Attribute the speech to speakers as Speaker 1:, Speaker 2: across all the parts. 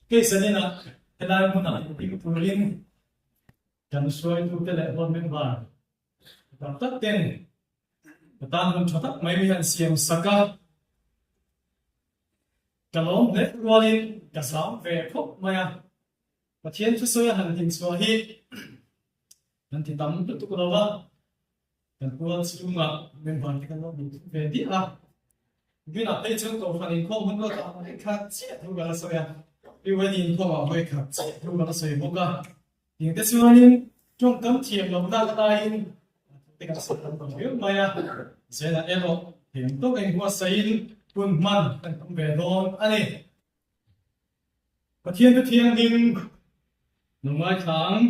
Speaker 1: Kei zaninah helai hmunah ding turin kan hruaitute leh board member tak tak ten ka tan hun tha tak mai mi han siam sak a. Ka lawm hle rualin ka zam ve khawp mai a. Pathian thusawi a han dinchhuah hi kan ti tam lutuk lo va, kan pual chhungah member te kan lo duh thum ve diah a. Vinah phei chuan Kohhran inkhawm hun ruat ah vawi khat chiah thu ka la sawi a, PYD inkhawm ah vawi khat chiah thu ka la sawi bawk a. Ting te chuanin tawngkam thiam lohna laiin thu te kan sawi tam ta viau mai a, Zena erawh thiam tawk enghuasain hun hman kan tum ve dawn a ni. Pathian te thianghlim lo ngaithla ang.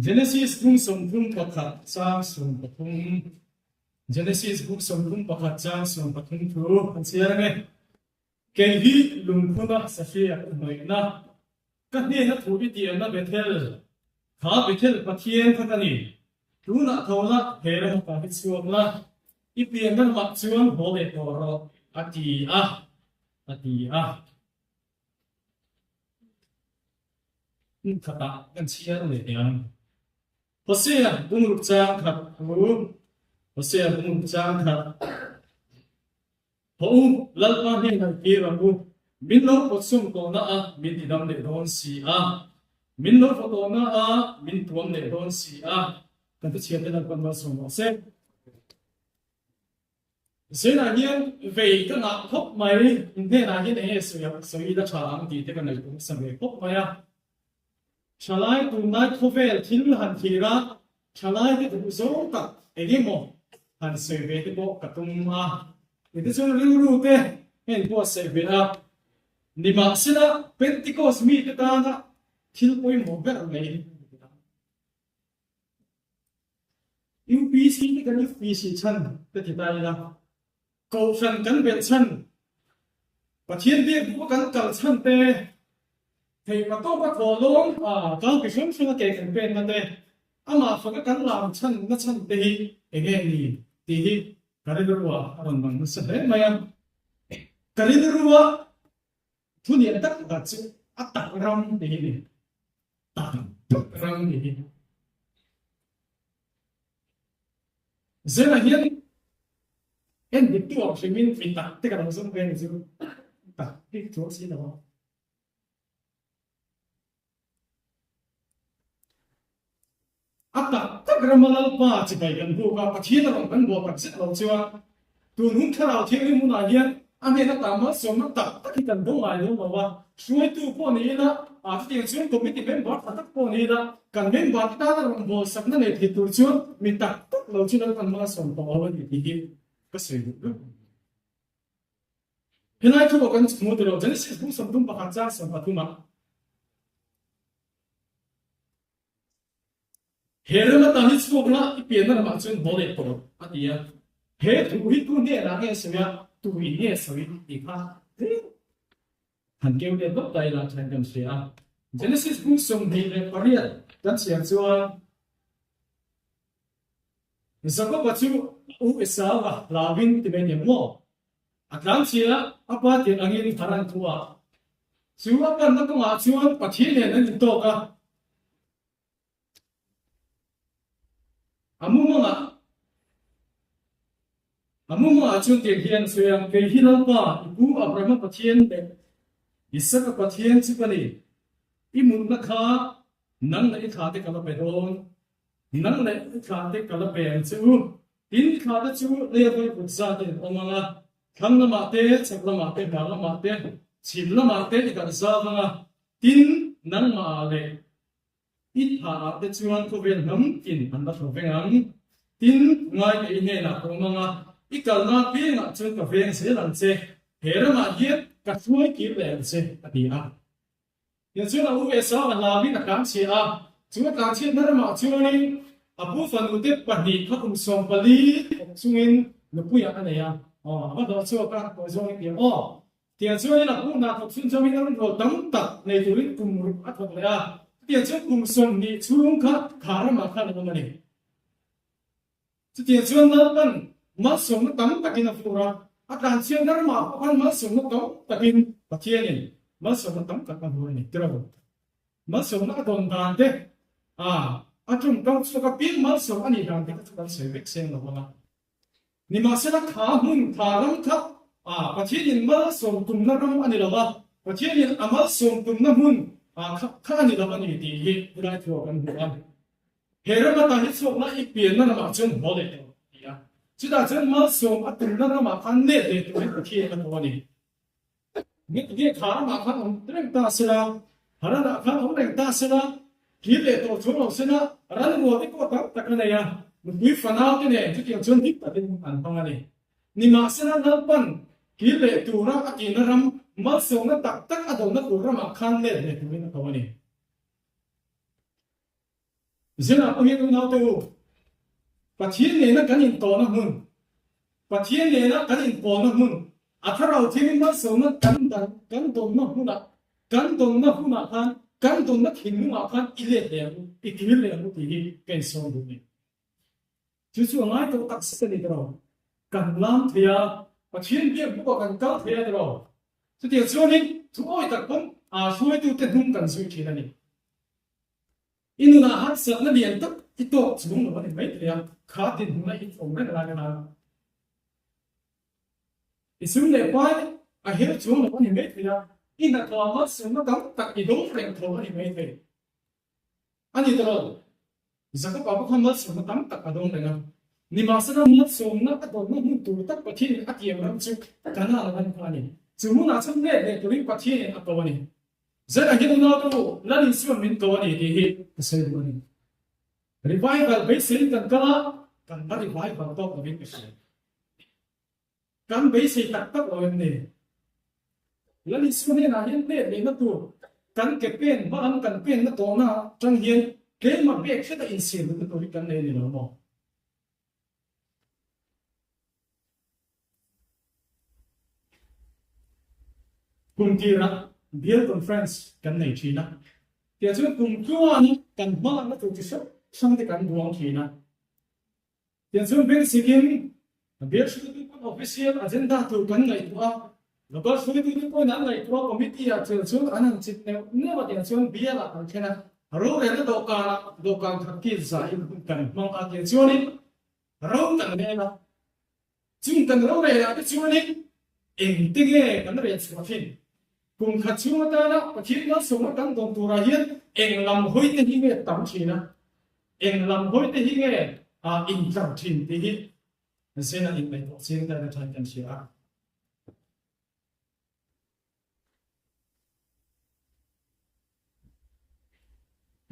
Speaker 1: Genesis bung 31 chang 13 Genesis bung 31 chang 13 thu an chhiar ang e. Kei hi lungphuna sahriak hnawihna, ka hnena thu i tiamna Bethel, kha Bethel Pathian kha ka ni. Tunah tho la, he ramah hi chhuak la, i pianna lamah chuan haw leh tawh rawh, a ti a, a ti a. Hmun khatah kan chhiar leh teh ang. Hosea bungruk chang khat thu, Hosea bungruk chang khat. Haw u, Lalpa hnenah i kir ang u, min lo pawtsawm tawhna a min tidam leh dawn si a, min lo vaw tawhna a min tuam leh dawn si a. Kan thuchhiate Lalpan malsawm rawh se. Zenah hian vei ka ngah khawp mai, in hnenah hian eng nge sawi ang, sawi ila tha ang tih te ka ngaihtuah nasa ve khawp mai a. Thalai tunlai khawvel thil han thlir a, thalai te duh zawng tak eng emaw han sawi ve te pawh ka tum a. Tih te chuan rilru te heng pawh a sawi ve a. Nimahsela Pentecost mite tana thil pawimawh ber mai hi a ni a. UPC te kan UPC chhan te ti ta ila, Kohhran kan belh chhan, Pathian biak duh a kan kal chhan te, theihna tawka thaw lawng a tlangpi hrang hrang a ke kan penna te, amah faka kan lam chhan na chhan te hi eng nge ni tih hi ka rilru ah a rawn lang nasa hle mai a. Ka rilru ah thu lian tak pakhat chu a tak ram tih hi a ni. Tak ram tih hi. Zela hian en dik tu ang hrim in mi tak te ka lo zawng ve ni chu tak bik chuang si lo a. A tak tak rama Lalpa chibai kan buk a, Pathian a rawn kan buah tak zet lo chuan tun hun thlarau thianghlim hunah hian a hnen ata malsawmna tak tak hi kan bo ngai lo lo a. Hruaitu pawh ni ila, ah chutiang chuan committee member tha tak pawh ni ila, kan member te tana rawn bawlsakna nei thei tur chuan mi tak tak lo chu Lalpan malsawm tawh lo a ni tih hi ka sawi duh ber. Helai thu pawh kan hmu tilo, Genesis bung 31 chang 33 ah. He ram atan hi chhuak la, i pianna ramah chuan haw leh tawh a ti a. He thu hi tu hnenah nge sawi a, tu in nge sawi tih kha tlem han keu let vak ta ila thian kan hria a. Genesis bung 28 kan chhiar chuan Jakoba chu a u Esau-a hlauin ti mai ni ang maw? A tlanchhia a, a pa tiang angin Haran thu a. Chu a panna kawngah chuan Pathian nen an intawk a. A mumangah A mumangah chuan tiang hian a sawi a, Kei hi Lalpa, i pu Abrahama Pathian leh Isaka Pathian chu ka ni. I mutna kha nang leh i thlate ka la pe dawn. Nang leh i thlate ka la pe ang che u. Tin, i thlate chu lei a vawi kut zat in awm ang a, thlang lamah te, chhak lamah te, hmar lamah te, chhim lamah te i darh zau ang a. Tin, nangmahah leh I thaah te chuan khawvel hnam tin an la tho veng ang. Tin, ngaite i hnenah ka awm ang a, i kalna apiangah chuan ka veng zel ang che, he ramah hian ka hruai kir leh ang che, a ti a. Tichuan a u Esau a hlauin a tlanchhia a, chu a tlanchhiatna ramah chuanin a pu fanute pahnih kha kum 14 thawk chungin nupuiah a nei a. Aw, a va dawh chhuak a, kawi zawngin ti ang aw. Tiang chuanin a pu hna thawk chhun zawngin a rawn rawl tam tak nei turin kum ruk a thawk leh a, chutiang chuan kum 20 chhung kha kha ramah khan a awm a ni. Chutiang chuan Lalpan malsawmna tam takin a fur a, a tlanchhiatna ramah pawh khan malsawmna tam takin Pathianin. Malsawmna tam tak a hmu a ni tiraw? Malsawmna a dawn dan te, a a tawngkam chhuak apiang malsawm a nih dan te kha chu kan sawi vek seng lo vang a. Nimahsela kha hmun kha ram kha a Pathianin malsawm tumna ram a ni lo va, Pathianin a malsawm tumna hmun a kha kha a ni lo a ni tih hi helai thu ah kan hmu a. He ram ata hi chhuakna i pianna ramah chuan haw leh tawh a ti a. Chutah chuan malsawm a tumna ramah khan let leh turin Pathian a ko a ni. Nge kha ramah khan awm reng ta sela, Haranah khan awm reng ta sela, kir leh tawh chuang lo sela, ran rual te pawh tam tak a nei a, nupui fanau te nen chutiang chuan dik takin an hmang a ni. Nimahsela Lalpan kir leh tura a tihna ram malsawmna tak tak a dawlna tur ramah khan let leh turin a ko a ni. Zirah pawh hian unaute u, Pathian nena kan intawhna hmun, Pathian nena kan inpawlna hmun, a thlarau thiangin malsawmna kan dan kan dawnna hmunah, kan dawnna hunah khan, kan dawnna thinlungah khan i let leh ang u, i kir leh ang u tih hi ka insawn duh a ni. Chu chu a ngai tawh tak zet a ni tiraw? Kan lam thei a, Pathian biak bawkah kan kal thei a tiraw? Chutiang chuanin thu awi tak pawn aa hruaitute hnung kan zui thin a ni. I nunah harsatna lian tak i tawk chung lo a ni mai thei a, kha dinhmuna i awm reng lai khan i sum leh pai a her chung lo a ni mai thei a, i hnathawh malsawmna tam tak i dawng reng tho a ni mai thei. A ni ta lo, Jakob-a pawh khan malsawmna tam tak a dawng reng a, nimahsela malsawmna a dawnna hmun tur tak Pathianin a tiam ram chu Kanaan ram kha a ni. Chu hmunah chuan let leh turin Pathianin a ko a ni. Zan hian unaute u, Lal Isuan min ko a ni tih hi ka sawi duh a ni. Revival beiseiin kan kal a, kan la revival tawk lovin ka hria. Kan beisei tak tak lo em ni? Lal Isua hnenah hian let lehna tur kan ke pen hma lam kan penna tawhna atang hian keimah bek hreta insiam duhna tur hi kan nei a ni lo maw? Kum tirah Bial Conference kan nei thin a, tiah chuan kum tluan kan hmalakna tur chi hrang hrang te kan buang thin a. Tiah chuan basic-in Bial hruaitu pawn official agenda tur kan ngaihtuah a, local hruaitute pawhin an ngaihtuah a, committee-ah tiah chuan an han chit neuh neuh a, tiah chuan Bial-ah kan thlen a, rorelna dawhkanah dawhkan khat kil zaiin hun kan hmang a, tiah chuanin ro kan rel a. Chung kan ro relah te chuanin engte nge kan rel chhuah thin? Kum khat chhung atana Pathian malsawmna kan dawn turah hian eng lam hawi te hi nge tam thin a, eng lam hawi te hi nge intlar thin tih hi Zen a inngaihtuah chiang ta atang kan hria a.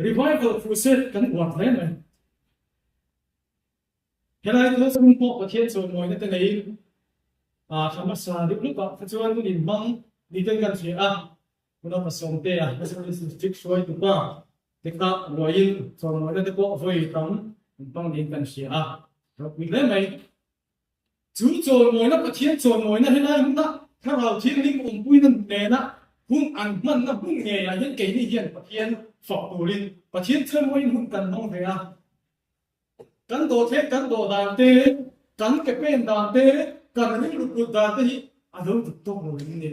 Speaker 1: Revival Crusade kan uar hle mai. Helai thil chung pawh Pathian chawimawina te neiin thla hmasa deuh lawkah kha chuan hun inhmang niten kan hria a, hun a hmasawmte a Nazareth District hruaitu pa te kha ruaiin chawimawina te pawh vawi tam inhmang niin kan hria a, ropui hle mai. Chu chawimawina Pathian chawimawina helai hmuna Thlarau Thianghlim awmpuina nena hun an hmanna hmun ngeiah hian keini hian Pathian fak turin Pathian chawimawiin hun kan hmang ve a. Kan dawhthleng kan dawh dan te, kan ke pen dan te, kan rilru put dan te hi a lo dik tawk lo em ni?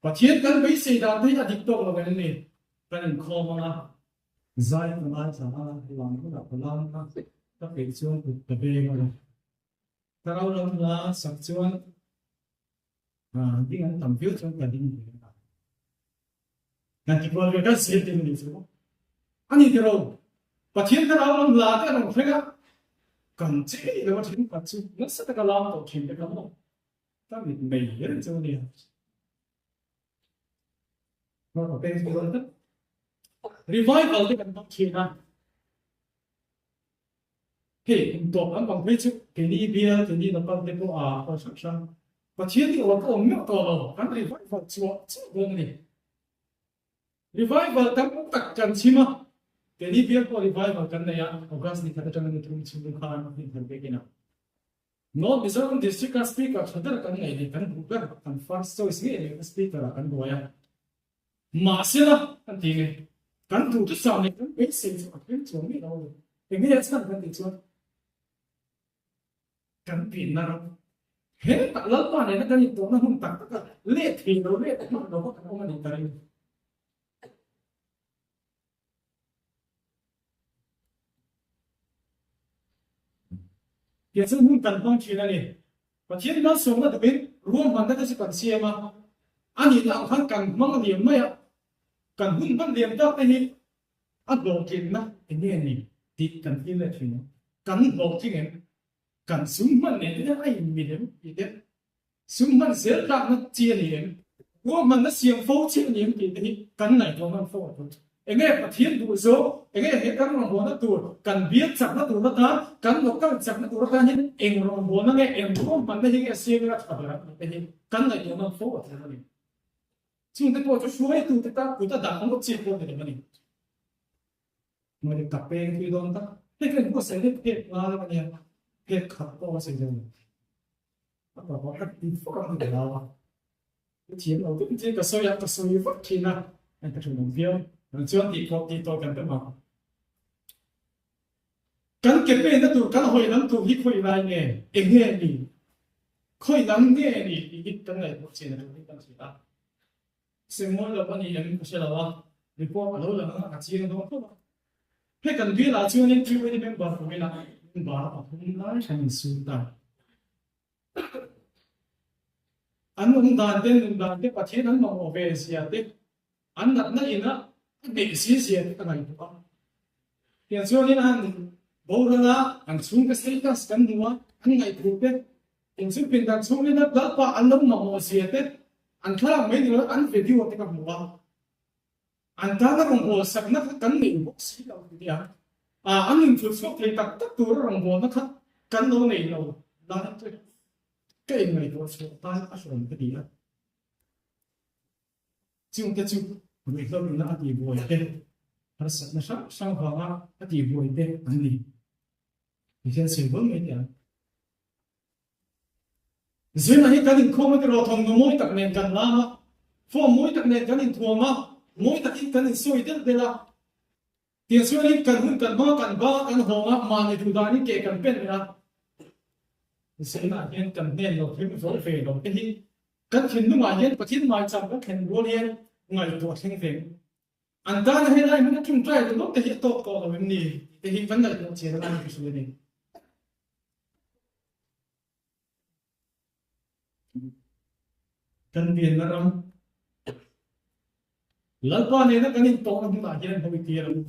Speaker 1: Pathian kan beisei dan te hi a dik tawk lo em ni? Kan inkhawm ang a. Zai ka ngaithla a, lam hunah ka lam a, ka peih chuan kut ka beng a ni. Thlarau lam hla sak chuan ding an tam viau chuan ka ding ve a. Kan ti kual ve kan sir tin ni chu. Ani tiro Pathian thlarau lam hla te an awm thleng a, kan chei lo a then khat chu nasa taka lam tawh thin te kha maw ka mit mei reng chu ania. Revival te kan hmang thin a. Hei kum tawp lam pang phei chu keini bial keini local te pawh a haw hrang hrang. Pathian hi awm awm meuh tawh lo kan revival chhuah chauh dawn a ni. Revival tam tak kan chhim a, keini bial pawh revival kan nei a, August ni khat atanga ni thum chhung khan hmun thar vekin a. North Mizoram District a Speaker tha ber kan neih leh kan duh ber kan first choice ngei leh Speaker ah kan buai a. Mahsela kan ti nge kan duh thusam leh kan beisei chu a thleng chuang miah lo a ni. Eng nge a chhan kan tih chuan kan pinna ram. Hetah Lalpa nena kan intawhna hun tak taka let thei lo let hman lo va kan awm a nih ka ring. Tiang chuan hun kan hmang thin a ni. Pathian malsawmna duhin ruahmanna te chu kan siam a, a nihna ang khan kan hmang liam mai a, kan hun hman liam tak te hi a hlawhtlinna eng nge ni tih kan thil leh thin a, kan hlawhtling em? Kan sum hman nen te hian a inmil em tih te, sum hman zel tlakna chi a ni em? Ruahmanna siam fo chi a ni em tih te hi kan ngaihtuah hman fo a tul. Enge Pathian duh zawk, enge he kan rawngbawlna tur, kan biak chakna tur atan, kan local chakna tur atan hian eng rawngbawlna nge, eng ruahmanna hi nge siam ila tha ber ang tih te hi kan ngaihtuah hman fo a tul a ni. Chungte pawh chu hruaitute tan kut a dah ngawt chi pawh ni lo a ni. Mawni ka peng thui dawn tak. Hei ka inbuatsaih leh phek nga a nia, phek khat pawh a sawi lo. A pa pawh ka ti fawk a, ka hlau a. Ka thiam lo deuh chu ka sawi a, ka sawi vak thin a, hei ka thenawm viau. Chuan tih pawh tih tawh kan tam ang. Kan ke penna tur, kan hawi lam tur hi khawi lai nge, eng nge ni, khawi lam nge ni tih hi kan ngaihtuah chin a tul hi kan hria a. Sengawi lo a ni em ka hre lo a, report a lo lang ang a, ka chiang dawn khawp a. Hei kan bialah chuanin QAD member turin a member a pathum lai kan insum ta. An awm dan te, nun dan te, Pathian an mamawh ve zia te, an natna ina a hneh si zia te ka ngaihtuah a. Tiang chuanin an boral a, an chhungte status kan hmu a, an ngaihtuah te, engchu pindan chhungin a Lalpa an lo mamawh zia te, an thlalak mai ni lo an video te ka hmu a. An tana rawngbawlsakna kha kan nei bawk si lo ti nia. An inchhut chhuak thei tak tak tura rawngbawlna kha kan lo nei lo lai te ka inngaihtuah chhuah tan a hrawm ka ti a. Chungte chu ruihhlo ina a tihbuai te, harsatna hrang hrang vanga a tihbuai te an ni. Pathian sawi bawl mai teh ang. Zirna hi kan inkhawm a tiraw thawmhnaw mawi tak nen kan lam a, form mawi tak nen kan inthuam a, mawi takin kan insawi delh delh a. Tiang chuanin kan hun kan hma kan ba kan hawng a, mahni duh danin ke kan pen leh a. Zirna hian kan hnen lo hlim zo ve lo te hi kan thinlungah hian Pathian maicham kan thlen rual hian ngaihtuah thleng ve. An tana helai hmun a ṭawngṭai ringawt te hi a tawk tawh lo em ni tih te hi kan ngaihtuah chian a lai ka hria a ni. Kan pianna ram Lalpa nena kan intawhna hmunah hian hawi tir ang.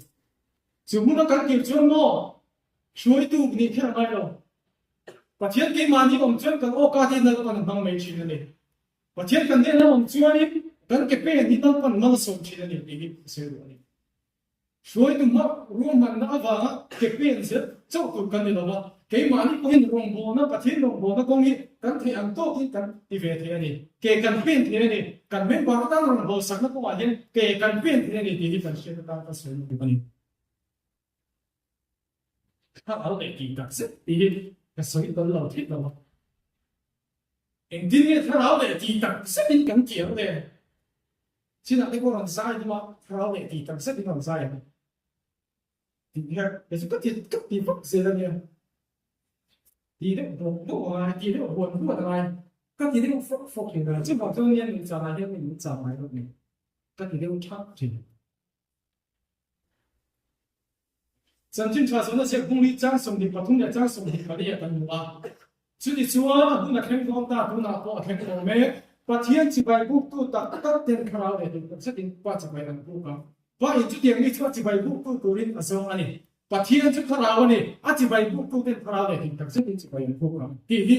Speaker 1: Chu hmuna kan kir chuan maw hruaitu nih kher a ngai lo. Pathian keimahni awm chuan kan awka te hi Lalpan a hmang mai thin a ni. Pathian kan hnena awm chuanin kan ke pen hi Lalpan malsawm thin a ni tih hi ka sawi duh a ni. Hruaitu hma ruahmanna avanga ke pen zel chauh tur kan ni lo va, keimahni pawhin rawngbawlna, Pathian rawngbawlna kawng hi kan theih ang tawkin kan ti ve thei a ni. Ke kan pen thei a ni. Kan member atan rawngbawlsakna kawngah hian ke kan pen thei a ni tih hi kan hriat atan ka sawi duh a ni. Thlarau leh tih tak zet tih hi ka sawi tel lo thei lo a. Engtin nge thlarau leh tih tak zetin kan tih ang le? Chinah te pawh rawn zai dum a, thlarau leh tih tak zetin rawn zai ang. Tih hian kei chu ka ti ka ti vak zel a nia. Tih deuh bawk bawk a ngai, tih deuh huan huan a ngai. Ka ti deuh fawk fawk thin a, chuvang chuan nia nungchangah hian min nungchang ngai lo ni. Ka ti deuh thak thin. Chanchin tha zawhna ziak bung hi chang 23 leh chang 24 ah kan hmu a. Chuti chuan a hun a thleng dawn ta, tunah pawh a thleng tawh mek. Pathian chibai buktu tak tak ten thlarau leh duh tak zetin Pa chibai an buk ang. Pa in chutiang mi chu a chibai buktu turin a zawng a ni. Pathian chu thlarau a ni, a chibai buktu ten thlarau leh duh tak zetin chibai an buk ang tih hi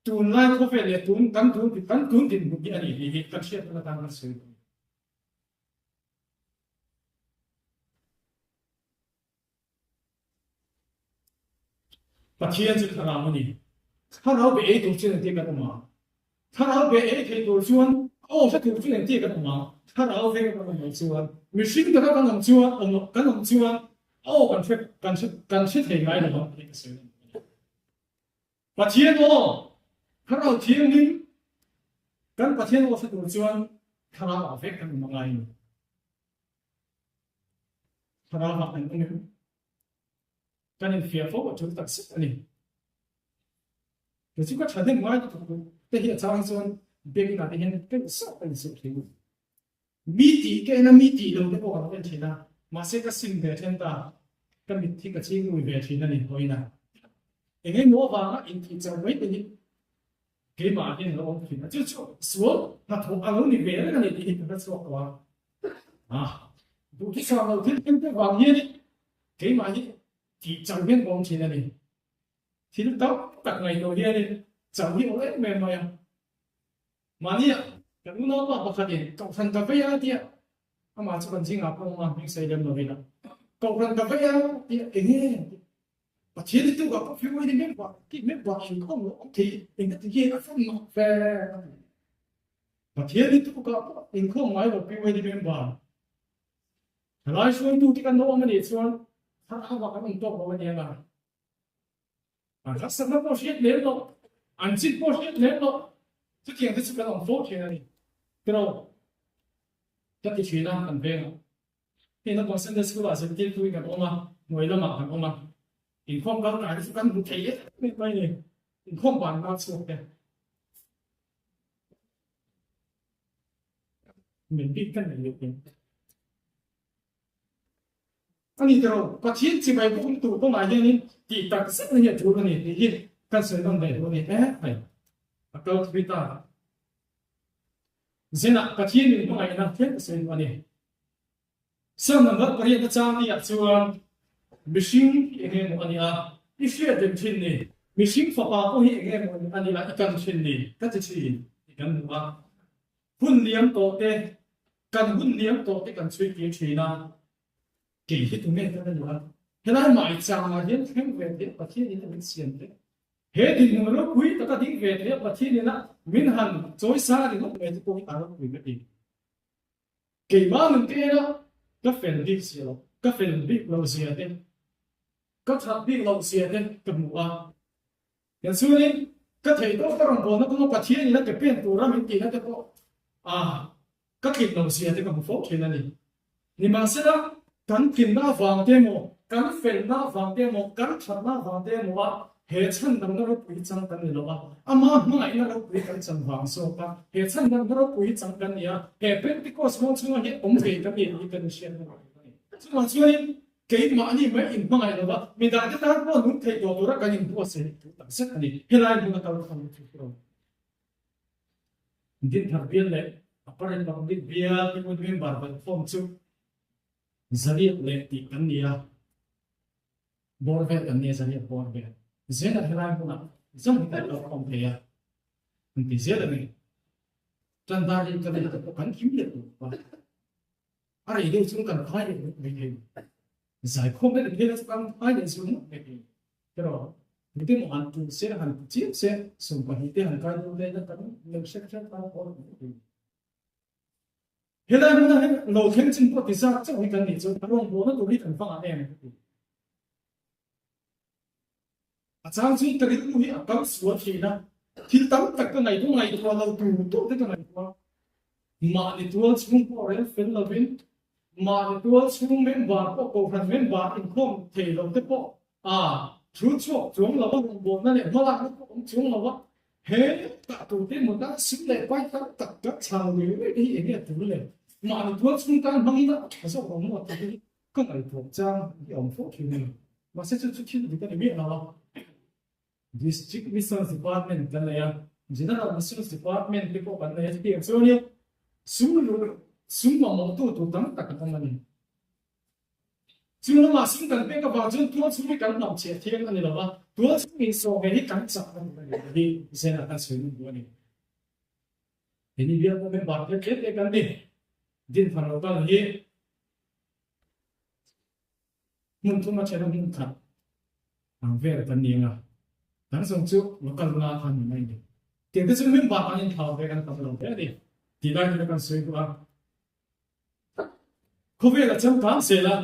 Speaker 1: tunlai khawvel leh tun kan tun kan tun dinhmun hi a ni tih hi kan hriatna atan kan sawi duh a ni. Pathian chu thlarau a ni. Thlarau be ei tur chuan engtia kan awm ang? Thlarau be ei thei tur chuan a aw hre tur chuan engtia kan awm ang? Thlarau veng kan awm loh chuan, mihring taka kan awm chuan, awm kan awm chuan a aw kan hre kan hre kan hre thei ngai lo ang tih ka sawi a ni. Pathian aw, Thlarau Thianghlim, kan Pathian aw hre tur chuan Thlarau ah vek kan awm a ngai a ni. Thlarau ah kan awm em? Kan infiah fo a tul tak zet a ni. Kei chu ka thahnem ngai lutuk duh te hi a chang chuan biakinn ah te hian keuh sauh ka insuh thin. Mi tih ka en a, mi tih lo te pawh ka lo en thin a, mahse ka sim ve then ta, ka mit hi ka ching ui ve thin a ni hawiin a. Eng emaw avanga intih chauh mai te hi keimah ah hian a lo awm thin a, chu chu sual hnathawh a lo ni ve reng a ni tih hi ka hre chhuak tawh a. Ah, duhthusam lo thil thleng te vang hianin keimah hi tih chauh hian ka awm thin a ni. Thil tam tak ngaihtuah hianin chauh hi awm em em mai a. Mahnia kan unaupa pakhatin Kohhran ka vei a tia amah chu kan zingah pawh awm a, hming sawi lem lovin a Kohhran ka vei a tia eng nge Pathian hi tukah pawh fiu mai ni mek vah tih mek vah inkhawm loh awm thei eng ka ti nge a fan mak ve a ti. Pathian hi tukah pawh inkhawm ngai lo piu mai ni mek vah. Thalai hruaitu te kan lo awm a nih chuan thlarau ah kan awm tawk lo a nia. An harsatna pawh hriat lem loh, an chin pawh hriat lem loh, chutiang te chu kan awm fo thin a ni. Tiraw ka ti thin a kan veng a. Hei naupang Sunday School ah zirtirtu in kan awm a, hnuai lamah kan awm a. Inkhawm kal kai te chu kan hmu thei em em mai a ni. Inkhawm ban nan chhuak te. Min bik ka nei lutuk. A ni tiraw, Pathian chibai bawk tur kawngah hianin tih tak zet na hi a tul a ni tih hi kan sawi nawn leh duh a ni e mai. A kal thui ta. Zenah Pathian min hmangaihna tlem ka sawi duh a ni. Psalm number pariat a chang ni ah chuan mihring hi eng emaw a ni a, i hriat reng thin ni. Mihring fapa pawh hi eng emaw a ni a, i kan thin ni ka ti thin tih kan hmu a. Hun liam tawh te, kan hun liam tawh te kan chhui kir thin a, kei hi tunge ka la ni a, helai maichangah hian thleng ve theih a Pathian in a min siam te, he dinhmun ropui taka ding ve theih a Pathian in a min han chawi sang ringawt mai te pawh hi a ropui ka ti. Keimah nun te ena ka fel bik zia lo, ka fel bik lo zia te, ka that bik loh zia te ka hmu a. Tichuanin, ka theih tawk ka rawngbawlna kawnga Pathian in a ke pen tura min tihna te pawh a ka tlin lo zia te ka hmu fo thin a ni. Nimahsela, kan tlinna avang te emaw, kan felna avang te emaw, kan thatna avang te emaw a he chhandamna ropui chang kan ni lo a, ama hmangaihna ropui kan chan vang zawk a, he chhandamna ropui chang kan ni a, he Pentecost hmang chhunga hi awm ve kan ni tih hi kan inhriatna tur a ni. Chuvang chuanin, Keimahni mai inhmangaih lova midangte tan pawh nung theih tawh tura kan inbuatsaih tur tak zet a ni. Helai hmun a kal kham chu ro. Dinthar bial leh Upper Republic bial Tihmun member van form chu zariat leh tih kan ni a, bawr vel kan ni a, zariat bawr vel. Zel a helai hmunah zam hi kan kal khawm thei a, an ti zel a ni. Tan dar hi ka leh te pawh kan kim leh duh a. A rei deuh chu kan phai leh duh mai thei. Zaikhawm leh phei la chu kan phai leh zul ngawt mai thei. Tiraw? Mite maw han tu se, han ti chiam se, 12 te han kai dawn vel a kan lo hre hre tan pawh a ni thei. Helai hmunah hian lo thleng chin pawh ti zat chauh hi kan nih chu a rawngbawlna tur hi kan vang ah em ka ti. A chang chu ka rilru hi a kal sual thin a, thil tam tak ka ngaihtuah ngaihtuah lo tur tur te ka ngaihtuah. Mahni tual chhung pawh rel fel lovin, mahni tual chhung member pawh kohhran member inkhawm thei lo te pawh a thu chhuak chuang lo a, rawngbawlna leh hmalakna pawh awm chuang lo a, he tah tur te emaw tan sum leh pai tam tak kan chhang lui lui te hi eng nge tur le? Mahni tual chhung tan hmangin a tha zawk lo maw tih te hi Ka ngaihtuah chang hi a awm fo thin a ni. Mahse chu chu thil dik a ni miah lo a. District Missions Department kan nei a, General Missions Department te pawh kan nei a, chutiang chuanin sum luh, sum mamawhtu tur tam tak an awm a ni. Chu lamah sum kan pek avang chuan tual chhung hi kan hnam chhiah thiang a ni lo va, tual chhung insawh ve hi kan chak a ni a ni tih hi Zena kan sawi ngun duh a ni. Heni bialtu member te tlem te kan ni. Dinhmun lo kal hi hmun thum a then a hmun khat ang vel kan ni anga kan zawng chu local nga khan ni mai ni. Tiang te chu member kan inthlau ve kan tam lo hle a ni tih lai te kan sawi duh a. Khawvel a changkang zel a,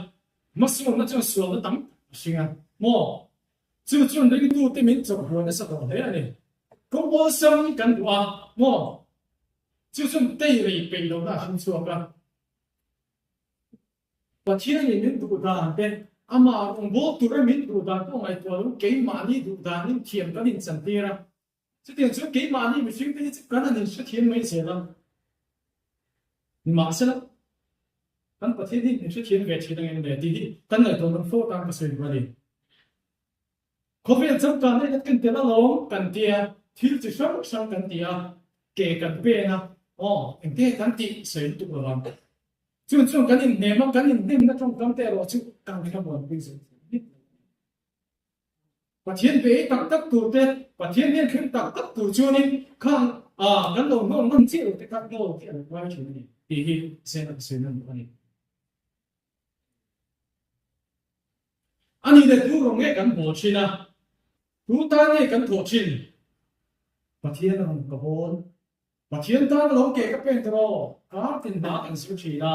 Speaker 1: hmasawnna chuan sualna tam tak a hring a maw? Chu chuan ringtute min chawhruai nasa tawh hle a ni. Kawng awlsam kan duh a maw? Chu chuan tei rei peih lohna a hring chhuak a. Pathianin min duh dan te, amah rawngbâwl tura min duh dan pawh ngaihtuah lo, keimahni duh danin thiam kan inchantir a. Chutiang chuan keimahni mihringte hi chu kan han inhrethiam mai zel a. Nimahsela, kan Pathian hi min hrethiam ve thin angem le tih hi kan ngaihtuah nawn fo atan ka sawi duh a ni. Khawvel changkanna in a ken tel alawm kan tia, thil chi hrang hrang kan ti a, ke kan pen a, aw engte kan tih sawi lutuk lo ang. Chun chuan kan inhnem a, kan inhnemna tawngkam te erawh chu kan thlamuanpui zel thei mit lo a ni. Pathian pe ei tak tak tur te, Pathian hnen thleng tak tak tur chuanin khang a kan lo hnawl ngam chiah lo te kha hnawl khi a lo ngai thin a ni tih hi Zena ka sawi nawn duh a ni. A ni le tu rawng nge kan haw thin a, tu tan nge kan thawh thin? Pathian a rawn ka bawl. Pathian tan a lo ke ka pen tawh aw, kar tin hna kan zir thin a,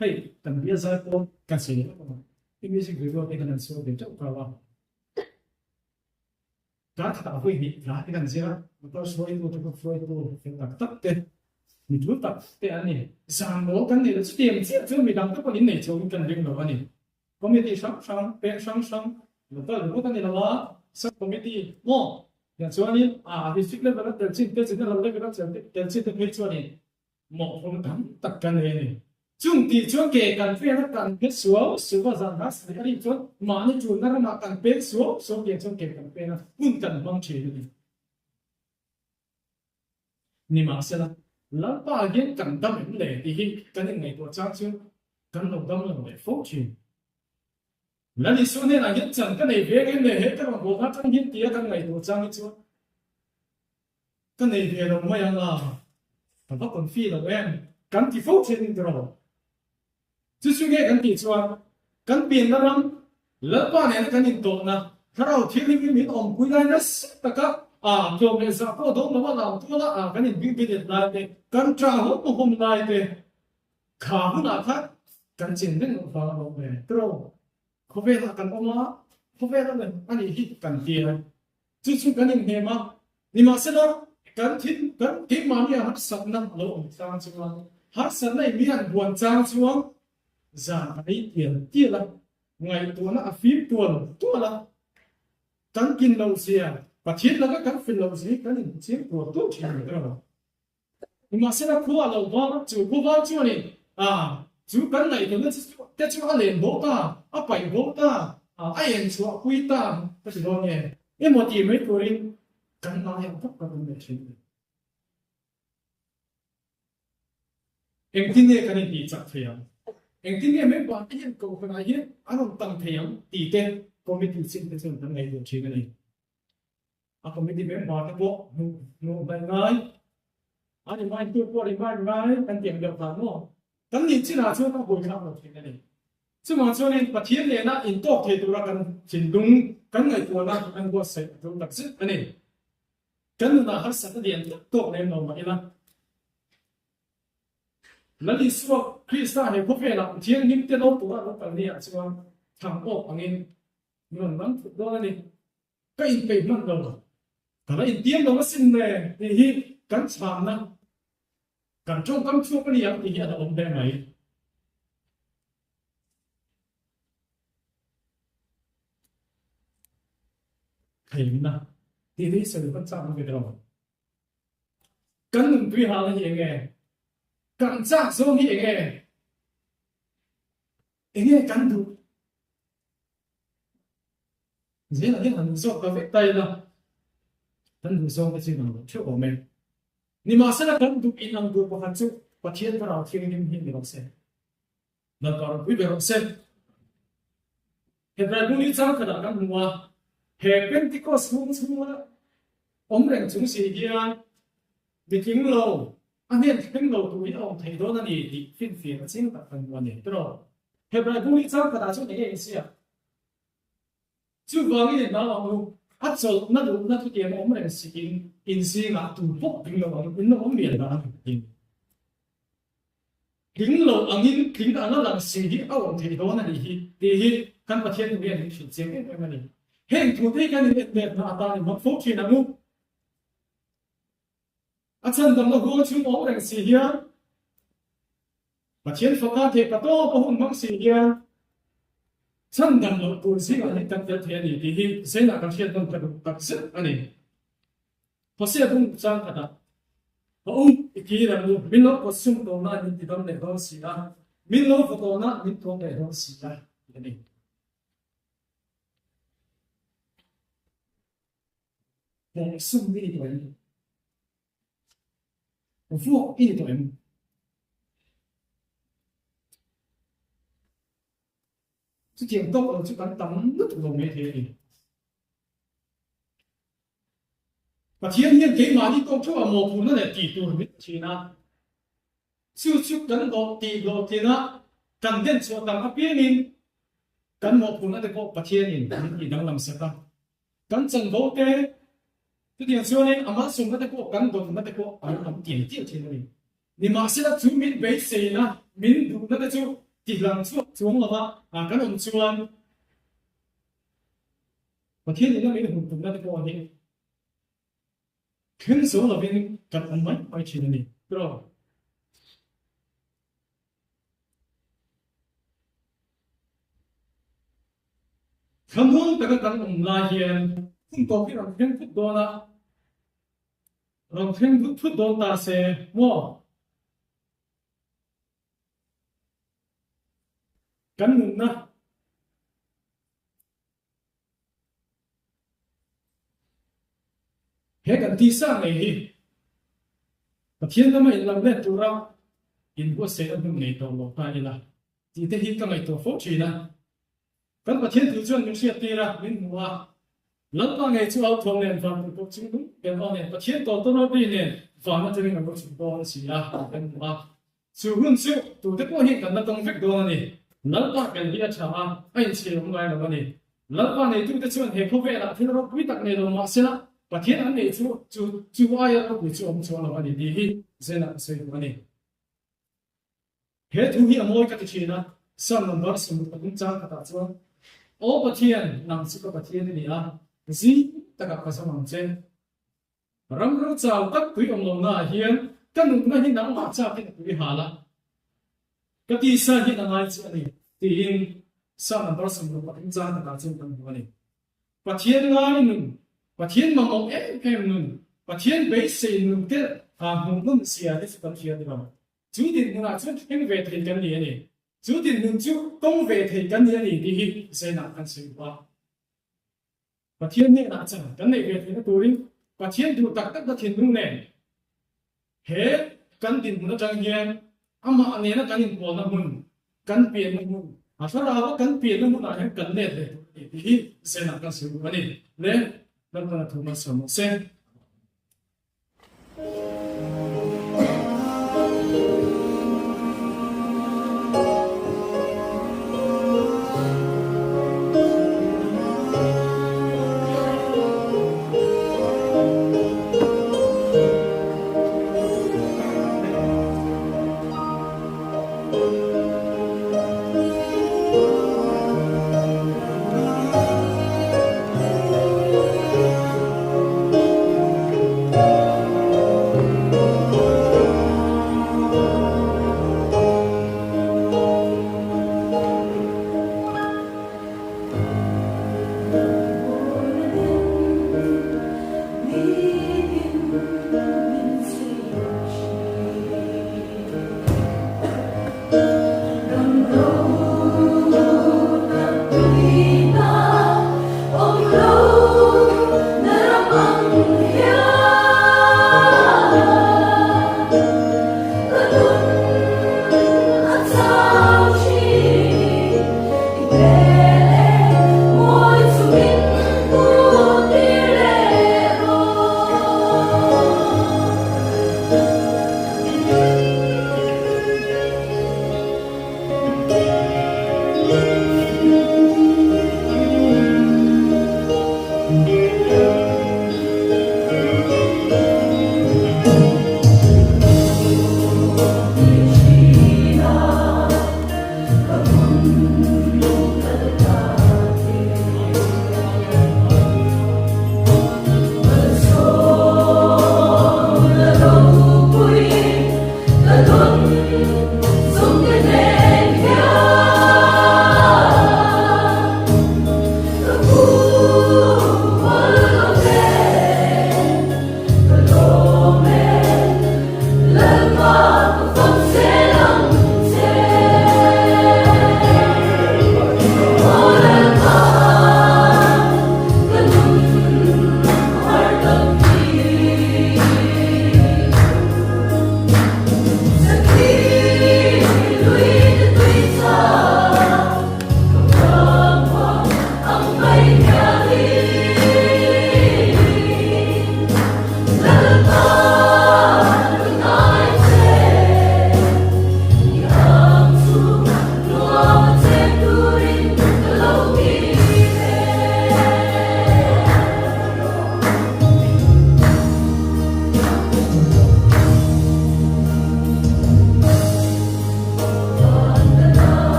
Speaker 1: hei kan bia zai pawn kan sawi leh lawk ang, i music video te kan han sawi ve teuh tau a. Kar khatah vawi hnih hla te kan zir a, motor hruaitu te pawh hruaitu fel tak tak te, mi tul tak te an ni. Zan mawl kan nei lo, chutiang chiah chuan midang te pawh in nei chauhin kan ring lo a ni. Committee hrang hrang, peng hrang hrang, local ringawt a ni lo a, sub committee maw tiang chuanin ah district level a tel chin te, general level a tel chin te phei chuanin mawhphurhna tam tak kan nei a ni. Chung tih chuan ke kan vel a kan phe suau suau a, zan hla sarih a nih chuan mahni tulna ramah kan peng suau suau tiang chuan ke kan pen a, hun kan hmang thin a ni. Nimahsela, Lalpa hian kan dam em le tih hi kan inngaihtuah chang chu kan lo dam lo leh fo thin. Lal Isua hnenah hian chan ka nei ve em le he ka rawn haw atang hian tia kan ngaihtuah chang hi chuan ka nei ve lo mai ang a, ka va confi lo em kan ti fo thin in tiraw. Chu chu nge kan tih chuan kan pianna ram Lalpa nena kan intawhna Thlarau Thianghlim min awmpui lai nasa taka a tlawm leh zah pawh dawn lo a lam tuala a kan inbingbilet lai te, kan ṭah hawm hawm lai te kha hunah khan kan chen reng loh vang a lo awm e. Tiraw khawvelah kan awm a, khawvel a lem a nih hi kan ti a. Chu chu kan inhnem a, nimahsela kan thin kan keimahnia harsatna a lo awm chang chuan, harsatna in mi an buan chang chuan zan a ei tial tial a, ngaihtuahna a fim tual tual a, kan kin loh zia, Pathian laka kan fil loh zia hi kan inhmuchiang tual tual thin a ni ber lo. Nimahsela khua a lo var, chu khua var chuanin a chu kan ngaihtuahna te chu a len bo ta, a paih bo ta, a en chhuah pui ta ka ti dawn nge? Emaw tih mai turin kan ngai ang tak tak an nei thin a ni. Engtin nge kan intih chak thei ang? Engtin nge member te hian kohhranah hian an rawn tang thei ang tih te committee chin te chuan kan ngaihtuah thin a ni. A committee member te pawh hmuh hmuh hmaih ngai, a remind tu pawh remind ngai kan tih ang deuh khan maw? Kan nih chinah chuan a buaithlak lo thin a ni. Chuvang chuanin Pathian nena intawk thei tura kan thinlung, kan ngaihtuahna kan buatsaih a tul takzet a ni. Kan nunah harsatna lian tak tawk lem lo mah ila, Lal Isua Krista he khawvelah Pathian hlimte lo tura lo kal ni ah chuan thang awk angin min rawn dang thut dawn a ni. Ka inpeih hman lo, ka la intiam lo asin le tih hi kan chhanna, kan tawngkam chhuak a ni ang tih hi a la awm hle mai. Theihna tih hi sawi vat chak ve lo. Kan nunpui halna hi enge? Kan chak zawng hi enge? Enge kan duh? Zelah hian han zawk ta vek ta ila, kan duh zawng te chu inang lo theuh awm e. Nimahsela kan duh inang duh pakhat chu Pathian Thlarau Thianghlim hi ni rawh se. Lalpa ropui ber rawh se. Hebrai bu ni chang khatah kan hmu a, he Pentecost hung chhunga awm reng chung si hian mi tling lo, a hnen thleng lo tur hi a awm thei dawn a ni tih finfiah a chiang tak kan hmu a ni. Tiraw? Hebrai bu ni chang khatah chuan enge insiak? Chuvangin i hlau ang u, a chawlhna duhna thutiam awm reng siin in zingah tu pawh tling lo ang in lo awm mial dah ang tiin. Tling lo angin tling anga lang si hi a awm thei dawn a nih hi tih hi kan Pathian thu hian min hrilh chiang em em a ni. Heng thute hi kan in enletna atan i hmang fo thin ang u. A chhandamna huang chhung awm reng si hian Pathian faka thei pa tawp a hun hmang si hian chhandam loh tur zingah hian kan tel thei a ni tih hi Zainah kan hriat nawn ka duh tak zet a ni. Hosea bung chang khatah, Ka um i kir ang u, min lo kawt sum tawhna min ti dam leh dawn si a, min lo vaw tawhna min tuam leh dawn si a, tih a ni. Kawng sum i ni tawh em? Vuak i ni tawh em? Chutiang tawk lo chu kan tam lutuk lo mai thei a ni. Pathian hian keimahni tawk theuh a mawhphurhna leh tih tur min ti thin a. Chu chu kan hlawh tih hlawhtlina kan den chhuah tam apiangin kan mawhphurhna te pawh Pathianin min tih danglam sak a. Kan chanvo te chutiang chuanin a malsawmna te pawh kan dawnna te pawh an tam tial tial thin a ni. Nimahsela chu min beiseina, min duhna te chu tihlang chhuak chuang lova kan awm chuan Pathian ina min hun tumna te pawh hi thleng zo lovin kan awm mai mai thin a ni. Tiraw? Thlamuang taka kan awm lai hian hun tawp hi rawn thleng thut dawn a, rawn thleng thut dawn ta se maw? Kan nunna He kan tisa ngei hi Pathian lama inlam let tura inbuatsaihna hmun ngei tawh lo ta ila tih te hi ka ngaihtuah fo thin a. Kan Pathian thu chuan min hriattir a, min hmu a. Lalpa ngei chu au thawm nen van tur pawh chung lung ber aw nen Pathian tawltaw ropui nen van atangin a lo chhuk dawn a si a tih kan hmu a. Chu hun chu tute pawh hi kan la tawng vek dawn a ni. Lalpa tel hi a tha a, a inchhir awm ngai lo a ni. Lalpa neitute chuan he khawvelah thil ropui tak nei lo mah sela, Pathian an neih chu chu chu aia ropui chu awm chuang lo a ni tih hi Zenah ka sawi duh a ni. He thu hi a mawi ka ti thin a, Psalm number 63 chang khatah chuan, Aw Pathian, nang chu ka Pathian i ni a, zing takah ka zawng ang che. Ramro chau tak tui awm lohna ah hian ka nunna hi nangmah chakin a tui hal a, ka tisa hian a ngai che a ni, tiin Psalm number 63 chang khatah chuan kan hmu a ni. Pathian ngai nun, Pathian mamawh em em nun, Pathian beisei nun te hmuhnawm zia te chu kan hria ni lo. Chu dinhmunah chuan thleng ve thei kan ni a ni. Chu dinhmun chu tawng ve thei kan ni a ni tih hi Zainah kan sawi duh a. Pathian hnenah chan kan neih ve theihna turin Pathian duh tak takna thinlung nen he kan dinhmun atang hian amah nena kan inpawlna hmun, kan pianna hmun, a thlarau a kan pianna hmunah hian kan let ve tur a ni tih hi Zainah kan sawi duh a ni. Le Lalpana thu malsawm rawh se.